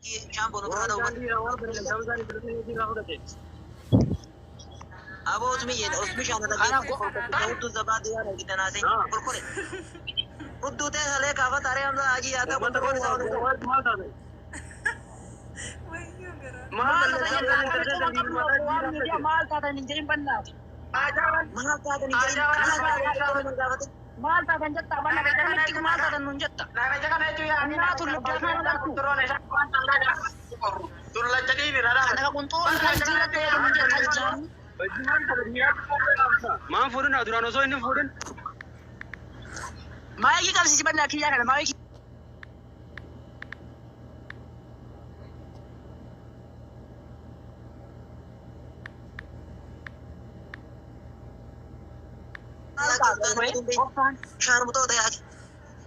Shaamboo nurraa dha'u. Aboo osmi jedhe osmi shaana dhageessu hudduu zabaadii waan argitan haasee korkore. Hudduu ta'e salee kaafata aree hamza hajii yaataa kontorkoon isaa ol. Wayyoo garaa. Maal taatan jettaa maal taatan hin jedhin bannaati. Maal taatan hin jedhin maal taatan gaafate. Maal taatan jettaa banna akkamitti maal taatan nun jetta. Annaatu lubdaa kana darbu. Kana qunxuun kan jira ta'e nun jetta jaan. Maan fuudhin duraan osoo inni hin fuudhin. Maayikii qabsiisi bannaa kiyyaa kana maayikii. Shaarmutoota yaaki.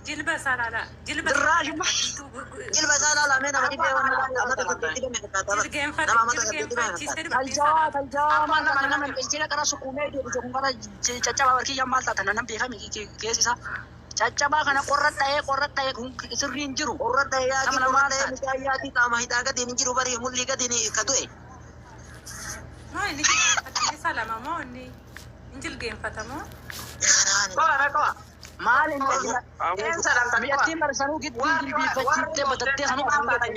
Jilba isaa laalaa. Jilba Dirraashuma. Jilba isaa laalaa mee nama dhibbee waan amata saddeetti dhibee fakkaata. Nama amata saddeetti dhibee fakkaata. Taljawaa taljawaa maal taatan nama bilchina qara sukumee jedhu kun qara caccabaa barkiyyaa maal taatan nan beekame keessi isaa. Caccabaa kana qorra dha'ee qorra dha'ee kun sirrii hin jiru. Qorra dha'ee yaaki Nama qorra maal dha'ee taate? mucaa yaaki qaama hidhaa gadiin hin jiru barii mul'ii gadiin ka du'e. Moo inni jilgeenfata? Inni salama moo inni hin jilgeenfata moo? Maal inni biyyattiin barsanuu gidduu jilbiiffachiiftee batattee sanuu afaan ta'e.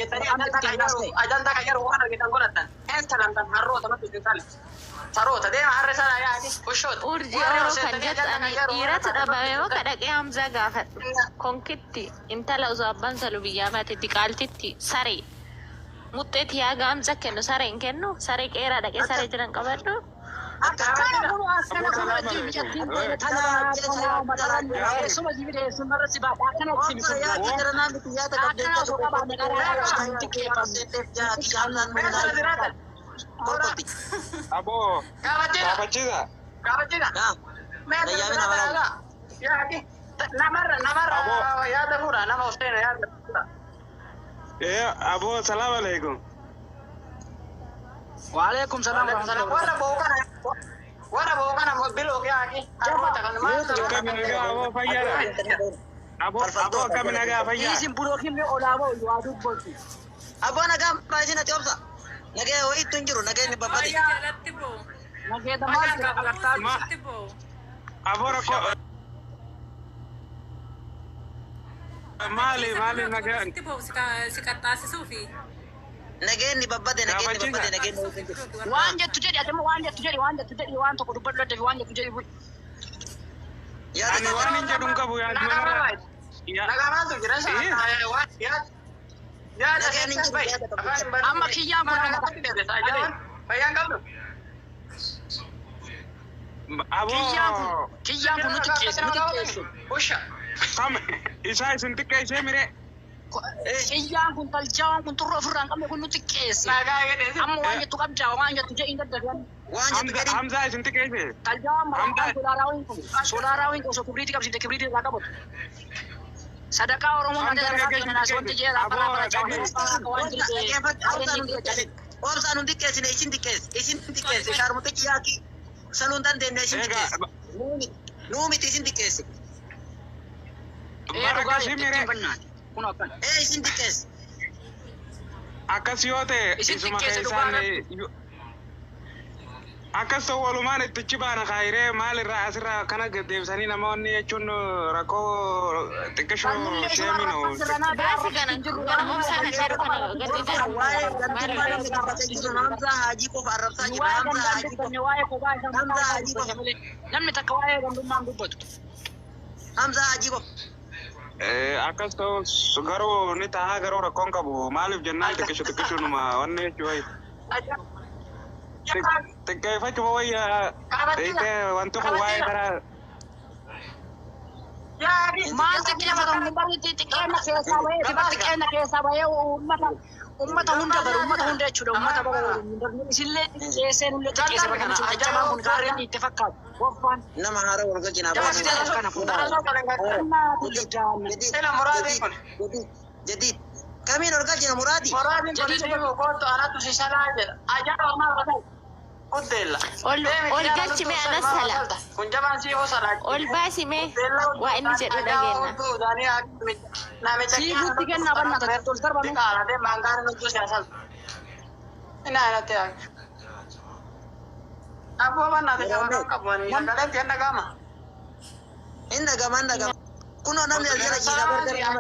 Urjii Oromoo kan jettan dhiiratu dhabame moo kadhaqee Hamzaa gaafadhu. Konkitti intala osoo abbaan salu biyyaa baate diqaaltitti saree. Muxxeetti yaa Hamza kennu saree hin kennu saree qeeraa dhaqee saree jiran qabadhu. Akkana kun akkana kun wajjin biyyattiin tanaa tanaa matalaan teessuma jibide teessumarra si baadha akkana itti Obsa yaaki gara naan miti yaada qabdee Akkana osoo qabaanne karaa hin xiqqeeffanne. Korkotti. Aboo kaafachiisa. Dayyaamina balaa. Ee aboo salaam alaikum. Waalaikum salaam warahmatullahi. Akkami nagaa aboo fayyaadha. Aboo aboo akkami nagaa fayyaa. Isin bulookin olaa ba'u waa dubbatu. Aboo nagaa baay'ina ati obsa. Nagee wayiitu hin jiru nageen babbade. Jalatti boo. Nageeta maal jira agartaa Jalatti boo. Aboo rakkoo. Maali maali nagaa. Sitti boo si qaxxaasisuufi. Nageenni babbade nageenni babbade nageenni wayiitu hin jiru. Waan jettu jedhi ati immoo waan jettu jedhi waan jettu jedhi waan tokko dubbadhu adda fi waan jettu jedhi. Yaada Ani waan hin jedhu hin qabu yaaduma narraa. Nageen hin jiru yaada qabdu. Amma kiyyaan kun kiyyaan kun Aboo kiyyaan kun nu xiqqeesse nu xiqqeesse. kam isaa isin xiqqeessee mire. Kiyyaan kun taljaawaan kun xurroo ofirraa hin qabne kun nu xiqqeesse. Amma waan jettu qabdaa waan jettu jedhi hin daddabi'an. Waan jettu jedhi. Hamzaa isin xiqqeesse. Taljaawaan maraan soolaaraawwiin kun soolaaraawwiin kun osoo kibriitii qabsiifte kibriitii irraa qabatu. Sadaqaa Oromoo malee sadaqaa kenninaas wanti jee raafaa raafaa caawaa waan jirte. Obsaan nun xiqqeessine isin xiqqeesse isin xiqqeesse shaarmutichi yaaki saluun dandeenye isin xiqqeesse. Nuu miti isin xiqqeesse. Ee Bara dhugaa akkasii jettee mire bannaati. Kun akkana. Ee isin xiqqeesse. Akkas yoo ta'e Isin isuma xiqqeesse keessaan dhugaa akkas ta'u walumaan ittichi baana kaayiree maalirraa asirraa kana deebisanii namoonni jechuun rakkoo xiqqishoo sheemino. Baasi kana kana obsaa kan jedhu kana gadi darbu. Waa'ee gantummaa namni dubbatee jiru Hamzaa Haajii qofa arrabsaa jira. Waa'ee Hamzaa gandaan Haajii qofa. dubbanne waa'ee kophaa isaa Hamzaa mataa Haajii isaa qofa. dubbanne malee namni takka waa'ee gandummaa hin dubbatu. Hamzaa Haajii qofa. Akkas ta'us garuu ni ta'a garuu rakkoon qabu maaliif jennaan xiqqisho xiqqishonuma wanni jechuu wayi. Xiqqeeffachuma wayya xiqqee wanti kun waa'ee karaa Maal xiqqeeffatamu bari xiqqeenna keessaa bahee bar xiqqeenna keessaa bahee uummata uummata hunda bara uummata hunda jechuudha uummata bara isillee xiqqeessee nullee xiqqeesse bakka nuti caccabaan kun gaarreen itti fakkaatu goffaan Nama haara wal galchina. dabarsitee kana kun Jadiid jadiid kamiin ol galchina muraadi? Uddeella. Ol ol galchi mee anas sala. Kun jabaan siifoo salaa. Ol baasi mee waa inni jedhu dhageenna. Siifuutti kennaa bannaa tokko ol darbame. Diqaalatee maangaan hudduu siyaasaa. Inni aanatti yaa. Abboo bannaa ta'e jabaan qabu. Sagaleen tiyan dhaga'ama. Inni dhagama inni dhagama. Kunoo namni as jala jiidha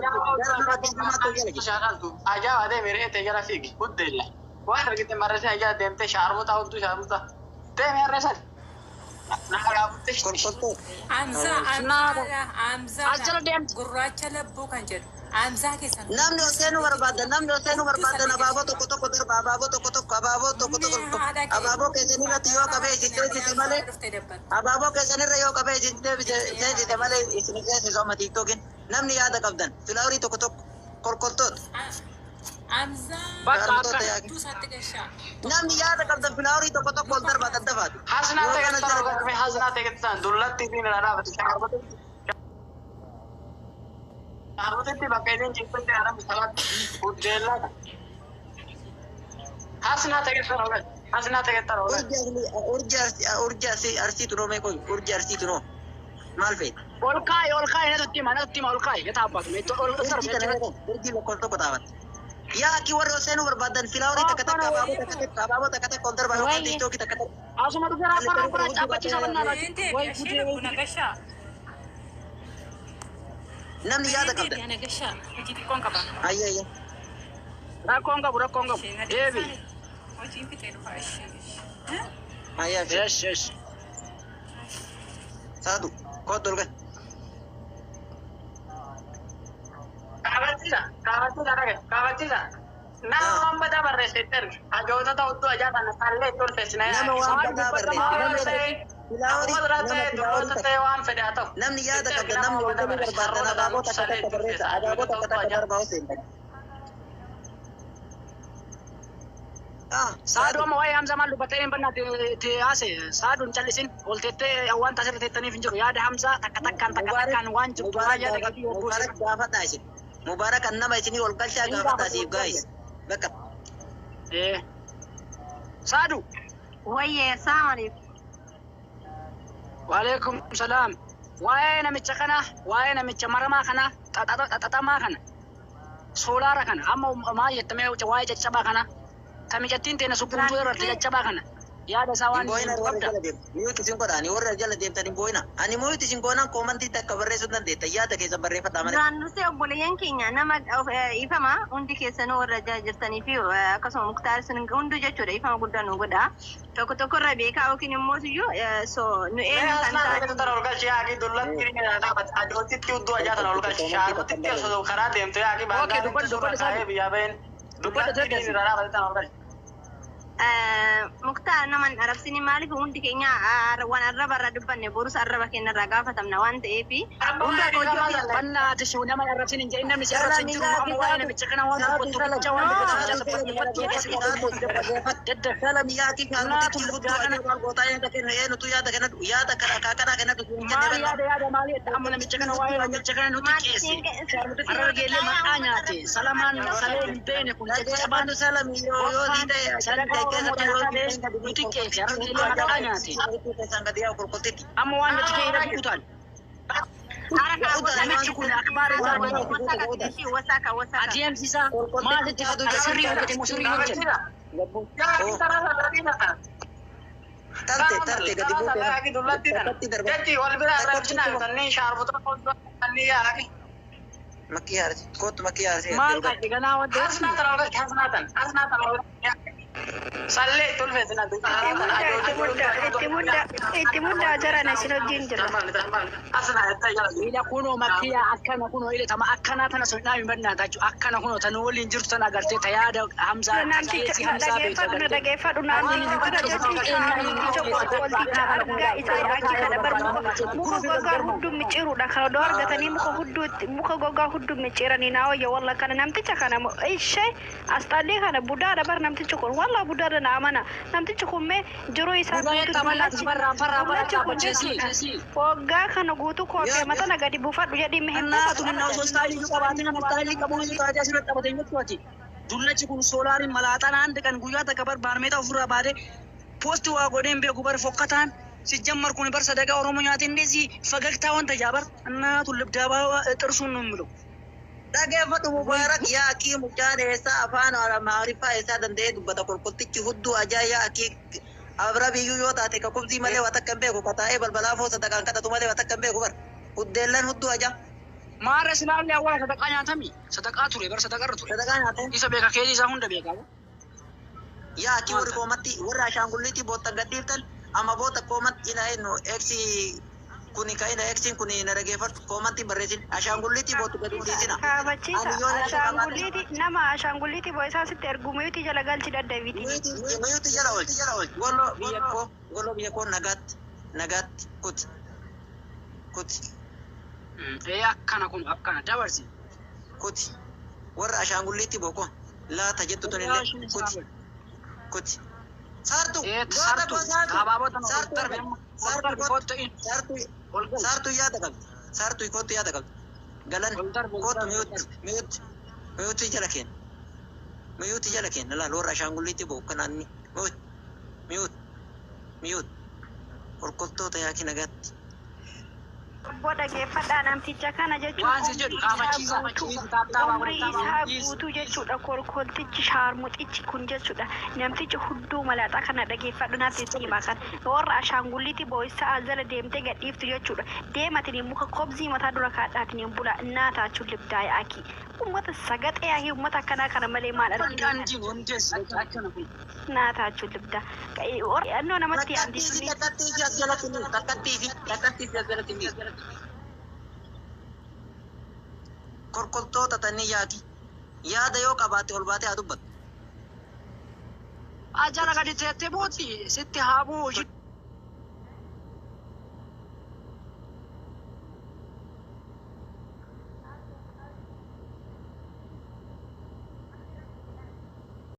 gara namatti namaatti jala jiidha. Ajaa'iba deemi re'ee jala fiigi huddeella. Waan argite marrasee ajaa'iba deemtee shaarmuta hudduu shaarmuta. Deemi harreessan. Nama gaafatte. Kolkoltoo. Amzaa Amzaadha As jala Amzaadha deemti. gurraacha labbuu kan jedhu Amzaa keessan Namni ol seenuu barbaadda namni ol seenuu barbaaddan abaaboo tokko tokko darba abaaboo tokko tokko abaaboo tokko tokko abaaboo keessan irratti yoo qabee isin seensise malee dhuftee dabbatte. abaaboo keessan irra yoo qabee isin seensise malee isin seensisu amma tiiktookin namni yaada qabdan filaaworii tokko tokko kolkoltoota Amzaa Bakka shaarmutoota akka. yaaqi hudduu isaatti gashaa. namni yaada qabdan filaaworii tokko tokko ol darba daddafaatu Haasnaa yoo ta'e kana ta'an jala ogaa haasnaa ta'e ta'an dullatti ittiin irraa dhaabate shaarmuta. Shaarmutitti bakka isin ciifatti aramu salaatti huddeella. Haasnaa ta'e ta'an ogaa haasnaa ta'e ta'an ogaa. urji arsii arsii tunoo mee qoy urji arsii tunoo maal feete Ol kaa'i ol kaa'i natti hima natti hima ol kaa'i yataa abbaatu mee ol urjii darbe kana achirratti. urjii lakkoofsa tokko taafatti. Yaa akki warri ol seenuu barbaadan filaaworii takka takka abaaboo takka takka abaaboo takka takka ol darba yookaan Wayye. tiiktookii takka takka. Asuma dhufee raafaa raafaa dhaabbachiisa bannaa Hin laati. deebi'a Way ishee gudee way lubbuu gudee. nagashaa. Namni yaada Hin qabdan. deebi'a nagashaa. Hojii xiqqoon qaba. Ayya ayya. Rakkoon qabu rakkoon qabu. Isheen Deebi. adeemsaan hojiin fixee dhufa ishee. Ayya ayya. Yes yes. Saadu kootu ol gal. Kaabachiisa kaabachiisa dhage kaabachiisa. Nama waan badaa barreesse itti erge. Ajootota hudduu ajaa'iba sallee itti ulfeessina. Nama waan badaa barreesse. Nama ta'e Filaaworii nama nama ta'e filaaworii dulloota takka. ta'e waan fedhe haa ta'u. Namni yaada qabdan namni ol galuu barbaadan abaaboo takka takka barreessa abaaboo takka takka darbaa ol seentan. Ah Saaduu saadu. amma waa'ee Hamzaa maal dubbattee hin bannaati itti haase saaduun callisin ol teettee waan taasirra teettaniif hin jiru yaada Hamzaa takka takkaan takka Mubaarak takkaan waan jirtu Mubaarak waan yaada gaafadha keetii yogguu Mubaarak gaafadhaa isin. Mubaarak kan nama isinii ol galchaa hin gaafadhaa gaafatu siif gaayis. Bakka Eh. Saadu. Wayye, assalamu alaikum. Waalaikum salaam. Waa'ee namicha kana waa'ee namicha maramaa kana xaxamaa kana soolaara kana amma maal jettamee waa'ee caccabaa kana tamicattiin teena subbumtuu irratti caccabaa kana yaada isaa waan Hin boo'ina jedhu warra qabda. jala deemtu. Miyuuti isin godhaani warra jala deemtan hin boo'ina. Ani miyuuti isin goonaan koomantii takka barreessuu dandeetta. Yaada keessa barreeffadhaa malee. Duraan dursee obboleeyyan keenya nama ifama hundi keessanuu warra jala jirtanii fi akkasuma muktaar sun hunduu jechuudha ifama guddaa nu godha. Tokko tokko irra beekaa yookiin immoo iyyuu so nu Mee eenyu kan haasnaa ta'e taate. ta'an ol galchi yaaqii dullatti irraa dhaabate. Ajootitti hudduu ajaa tana ol galchi shaarmutitti osoo karaa deemtu yaaqii Okay, baangaan dubbadhu suuraa dubbadhu kaa'ee saadu. biyyaa baheen. Dubbadhu Dullatti dargasi. irraa dhaabate tana ol galchi. Muktaar nama hin arabsini maaliif hundi keenya waan arraba irraa dubbanne borus arraba keenya irraa gaafatamna waan ta'eef Hunda bannaati shi nama arrabsin hin jedhin namni si arrabsin jiru amma waa'ee namicha kana waan dubbattu jecha waan dubbatu jecha sabbattu dadda Salam yaaqii shaarmutitti hudduu ajaa maal gootaa yaada kennu eenyutu yaada kennatu yaada kana akaakanaa kennatu siin jenne maal banna. yaada yaada maali jetta amma namicha kana waa'ee namicha kana nuti qeesse harargeellee maqaa nyaate salamaan salee hin beene kun caccabaan Dhaggeeffadhu salam yoo yoo sii ta'e sadarkaa keessa oromoo ta'e yoo tanaa sii ta'e gadi nuti qeesse harargeellee maqaa nyaate hudduu keessaan gadi yaa'u kolkoltitti. amma waan nuti kee irra buutaan namichi kun akbaara isaa Wasaka wasaka. adeemsi isaa maal itti fakkaata sirrii hojjete moo sirrii hojjete Kaabachiisa. Yaaqii karaa salaatii tana. Tarte tarte gadi buute. Yaaqii dullatti tana. Takkatti darba. Jechi wal bira arrabsinaa bitannii shaarmuta kannii yaaqii. Makkii haarsi kootu makkii haarsi. maal qaadde ganaa wadde Haasnaa tana ol galchi haasnaa tana haasnaa tana ol galchi. Sallee itti ulfeessina. Itti mudda itti muddaa jiran isin wajjin jira. Ila kunoo makkiyaa akkana kunoo ila tama akkanaa tana sun dhaabi bannaa tachu akkana kunoo tan waliin jirtu tan agartee ta yaada Hamzaa ta Namticha qeesii Hamzaa beektu dhageeffadhu na agartee. dhageeffadhu namticha kana jechuun namticha kolkolticha argaa isaa achi kana bar muka gogaa hudduu micciiruudha kana odoo argatanii muka hudduutti muka gogaa hudduu micciiranii naa wayya walla kana namticha kana ishee asxaallee kana budaadha bar namtichi kun walla budaadha na amana namtichi kun mee jiruu isaa Budaa guutuu yetta mallaa barraa farraa barraa dullachi kun dhaabbacheesi. jechuudha waggaa kana guutuu koofee matana gadi buufadhu jedhii mee hin Annaatu buufatu minna osoo istaayilii iyyuu qabaatee nama istaayilii qabu iyyuu taatee asirratti qabatee jechuuti. Dullachi kun soolaariin malaaxaan handi kan guyyaa takka bar baarmeeta ofirraa baatee Poosti waa godheen beeku bar fokkataan ሲጀመር ኩን በር ሰደጋ ኦሮሞ nyaate እንደዚህ ፈገግታ ወንተ ጃበር እናቱ ልብዳባ ጥርሱን ነው የምለው። Dhageeffadhu Mubaarak yaa akii mucaan eessaa afaan Amaariffaa eessaa danda'ee dubbata kolkoltichi hudduu ajaa yaa akii abra biyyuu yoo taate ka kubsii malee waa takka hin beeku ka taa'ee balbalaa foo sadaqaan kadhatu malee waa takka hin beeku bar huddeellan hudduu ajaa. Maarra silaallee awwaala sadaqaa nyaatami sadaqaa ture bar sadaqarra ture. Sadaqaa nyaate. Isa beeka keessa isaa hunda beeka. Yaa akii warri koomatti warra ashaangulliitii boottan gadhiiftan amma boota koomatti ila eenyu eeksi kuni ka ila eeksiin kuni na dhageeffadhu koomatti barreessin ashaangulliitii boottu gadi dhiisina. Kaabachiisa ashaangulliiti nama ashaangulliiti bo'oo sitti ergu muyuutii jala galchi daddabiiti. Muyuuti jala oolchi jala oolchi. Gollo biyya koo gollo biyya koo nagaatti nagaatti kuti kuti. Ee akkana kun akkana dabarsi. Kuti warra ashaangulliitti boqo laata jettu tun illee kuti kuti. Saartu Saartu saartu saartu yaada qabdi saartu kootu yaada qabdi galan kootu miyuutti miyuutti miyuutti jala kenna miyuutti jala kenna laal warra ashaangulliitti bo'u kanaan miyuutti miyuutti miyuutti kolkoltoota yaaki nagaatti. Obbo dhageeffadhaa namticha kana jechuun umrii isaa guutuu jechuudha kolkoltichi shaarmuxichi kun jechuudha namtichi hudduu malaaxaa kana dhageeffadhu natti hima kan warra ashaangulliitti boo'issa jala deemtee gadhiiftu jechuudha deematiin muka kobzii mataa dura kaadhaatiin bula naataachuun libdaa yaaki ummata sagaxee yaaki ummata akkanaa kana malee maal argina naataachuun libdaa annoo namatti yaamti. Kolkoltoota tanii yaaki yaada yoo qabaatte ol baatee haa dubbattu. Ajara gadi teettee booti sitti haa bu'u.